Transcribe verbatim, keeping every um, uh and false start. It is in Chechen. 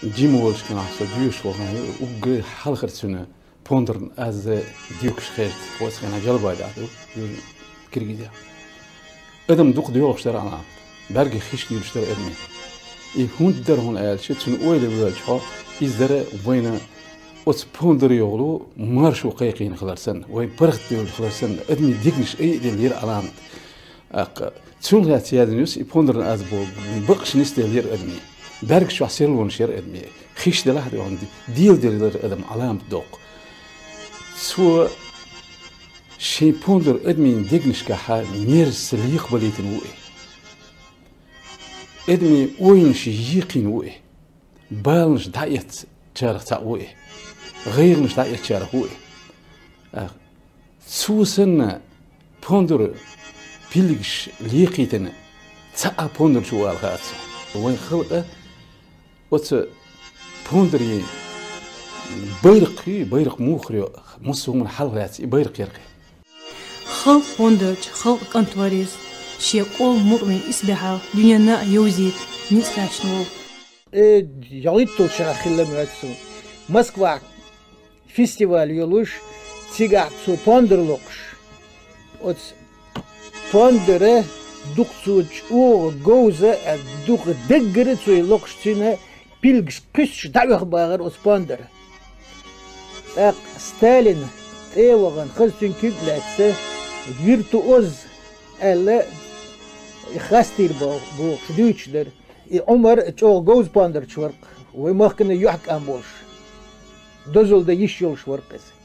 Жима волча хана со доьшуш вахана, уггар хьалхара цуьнан пондарна аз доькуш хезад, оцу хенахь Жалбай-Дахьа ду, Киргизехь. Адам дукха доьлхуш дара Ӏаламат. БӀаьргех хиш дуьйлуш дара адамийн. И хӀунда дара хьуна аьлча, цуьнан ойла воьлча хьо, иза дара вайна оцу пондар йогӀу маршо кхайкхийна хилар санна, вайн паргӀат девлла хилар санна, адамийн дегнаш айаделлера Ӏаламат. ТӀаккха цунах лаьцна яздина ю-кх и пондарна аз боху, бакъаш нисделлера адамийн. БӀаьргаш чохь серлонаш яра адамийн. Хиш делахь а, дела деллера адам Ӏаламат доккху. Цо шайн пондар адамийн дегнашкахь мерза лекхабалийтина ву и. Адамийн ойланаш екхийна ву и. Баланаш дӀаэцначарах цхьаъ ву и. ГӀайгӀанаш дӀаэцначарах ву и. А, цо санна пондар пилгаш лекхийтина цхьа а пондар чу вала хаьа цунна. Вайн халкъа оцу пондарийн байракх ю, байракх муха хир ю, массо а хӀуманна хьалха лаьцна и байракх яра-кх. Халкъ пондарчу халкъан кӀант вара иза, шен къоман мукъамийн исбаьхьалла дуьненна а йовзийта ницкъ кхаьчна волу. Э, ялхитталгӀачу шарахь хилла моьтту суна. Москвахь фестиваль йолуш, цигахь цо пондар локхуш. Оцу пондара дукха цо чӀогӀа говза а, дукха даггара цо и локхуш, цуьнан пилгаш кхуьссуш дӀаоьху бахара оцу пондара. ТӀаккха Сталин тӀе а вахана, хаза цуьнан куьг а лаьцна, виртуоз аьлла, и хастийра бо-, бохуш дуьйцуш дара. И Ӏумар чӀогӀа говза пондарча вара-кх, вай махкана юьхькӀам болуш, дозалла дан йиш йолуш вара-кх иза.